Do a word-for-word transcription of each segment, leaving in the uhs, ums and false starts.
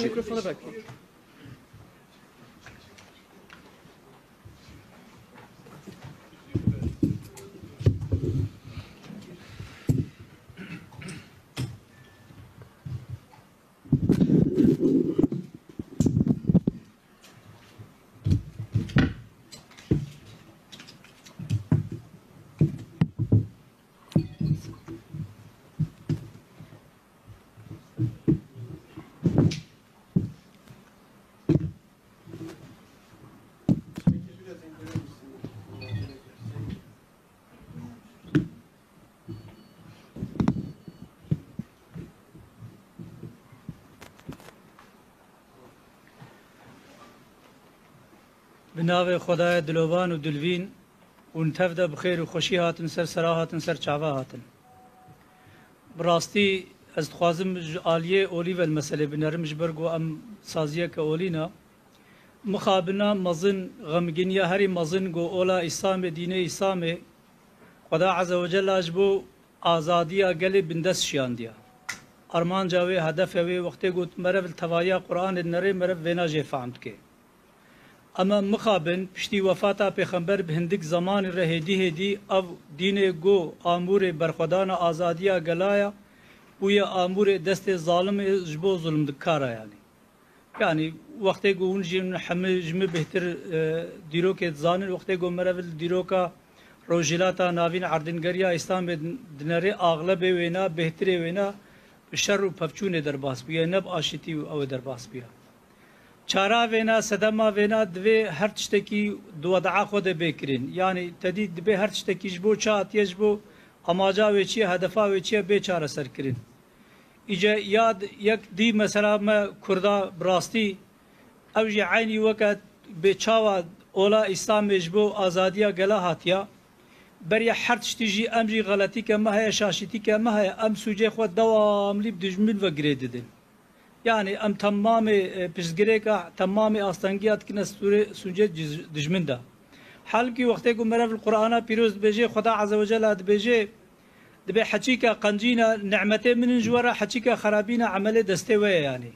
Mikrofonu vekî. Bi navê Xwedayê dilovan û dilvîn, hûn tev de bi xêr û xweşî hatin, ser sera hatin, ser çava hatin. Bi rastî ez dixwazim ji aliyê olî ve li meselê binerim, ji ber ku em saziyeke olî ne. Mixabina mezin, xemginiya herî mezin ku ola Îslamê, dînê Îslamê, Xweda Azze ve Cella ji bo azadiya gelê bindest şiyandiya. Armanca wê, hedefe wê, wextê ku meriv li tevahiya Qur'anê dinere, meriv vêna jê fehm dike. Ema mixabin, piştî wefata Pêxember bi hindik zemanî re hêdî hêdî ev dînê ku amûrê berxwedana azadiya gela ya, bûye amûrê destê zalimê ji bo zulmdikara yanî. Yanî wextê ku hûn jî hemî ji min bêhtir, e, dîrokê dizanin, wextê ku meriv li dîroka Rojhilata Navîn erdîngeriya Îslamê din-, dinerê, axlebê wêna, bêhtirê wêna bi şer û pevçûnê derbas bûye, ne bi aşitî û ew ê derbas bûye. Çara vêna, sedema vêna divê her tiştekî di wedaa xwe de bê kirin. Yanî te dî dibê her tiştekî ji bo çi hatiye, ji bo amaca wê çi ye, hedefa wê çi ye, bê çareserkirin. Îce ya d-, yek dî mesela me Kurda bi rastî ew jî eynî weke bê çawa ola Îslamê ji bo azadiya gela hatiya. Beriya her tiştî jî em jî xeletîke me heye, şaşîtîke me heye, em sûcê xwe dewamlî bi dijmin ve girê didin. Yanî em temamê, e, piştgirêka temamê astengiya dikine sûrê, sûcê ciz-, dijmin de. Halbikî wextê ku meriv li Qur'ana pîroz dibêje, Xweda Azze ve Cella dibêje, dibê heçîka qencîna nimetê min in ji we re, heçîka xerabîna emelê destê we ye yanî.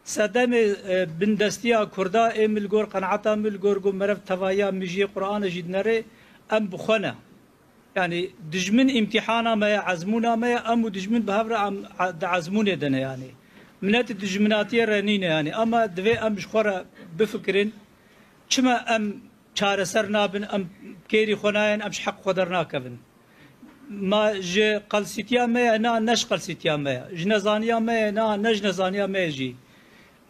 Sedemê, e, bindestiya Kurda ê min li gor qenaeta min li gor ku meriv tevahiya mijiyê Qur'anê jî dinere, em bi xwe ne. Yanî dijmin îmtîhana me ye, ezmûna me ye, em û dijmin bi hev re em e-, di ezmûnê de ne yanî. Minet dijminatiyê re nîne yanî. Ema divê em ji xwe re bifikirin, çima em çareser nabin, em kêrî xwe nayên, em ji heq xwe dernakevin. Ma ji qelsîtiya me ye, na ne ji qelsîtiya me ye. Ji nezaniya me ye, na ne ji nezaniya me ye jî.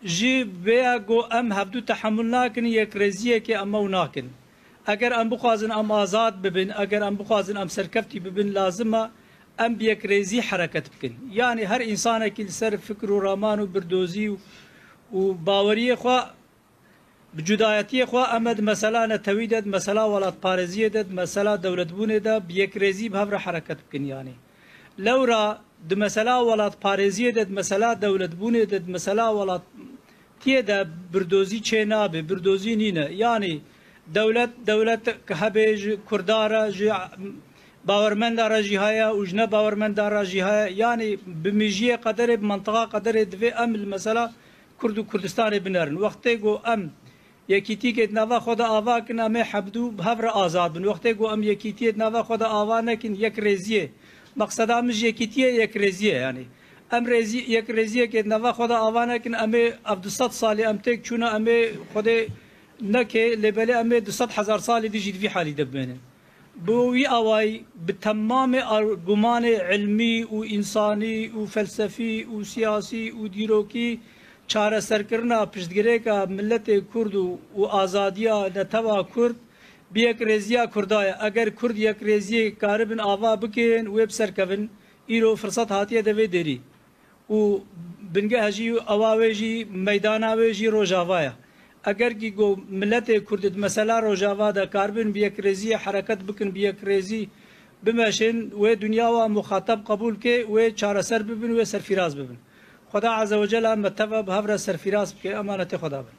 Ji vê ya ku em hevdû tehemûl nakin, yekrêziyekê em ew nakin. Eger em bixwazin em azad bibin, eger em bixwazin em serkeftî bibin, lazim e em bi yekrêzî hereket bikin. Yanî her însanekî li ser fikr û raman û birdozî û, û baweriyê xwe, bi cudayetiyê xwe, em ê di mesela netewî de, di mesela welatparêziyê de, di mesela dewletbûnê de bi yekrêzî bi hev re hereket bikin yanî. Lewra di mesela welatparêziyê de, di mesela dewletbûnê de, di mesela welatiyê de birdozî çê nabe, birdozî nîne. Yanî dewlet, dewlet hebe ji Kurda re, ji bawermenda re jî heye û ji nebawermenda re jî heye. Yanî bi mijiyê qederê, bi mentiqa qederê divê em li mesela Kurd û Kurdistanê binerin. Wextê ku em yekîtîkê di nava xwe de ava kin, em ê hebdû bi hev re azad bin. Wextê ku em yekîtiyê di nava xwe de ava nekin, yek rêziyê. Meqseda min ji yekîtiyê yek rêziyê yanî. Em rêzî-, yek rêziyekê di nava xwe de ava nekin, em ê ev du sed salî em têk çûne, em ê Xwedê neke, lê belê em ê du sed hezar salî dî jî di vî halî de bimênin. Bi wî awayî, bi temamê argumanê ilmî û însanî û felsefî û siyasî û dîrokî, çareserkirina piştgirêka miletê Kurd û, û azadiya netewa Kurd bi yekrêziya Kurda ye. Eger Kurd yekrêziyê karibin ava bikin, wê bi ser kevin, îro firset hatiye de vê derî. Û bingeh jî ewa wê jî, meydana wê jî Rojava ye. Eger kî ku miletê Kurd di mesela Rojava de karibin bi yekrêziyê hereket bikin, bi yekrêzî bimeşin, wê dinya wa muxatab qebûl ke, wê çareser bibin, wê serfîraz bibin. Xweda Azze ve Cella me teva bi hev re serfîraz bike, emanetê Xweda bin.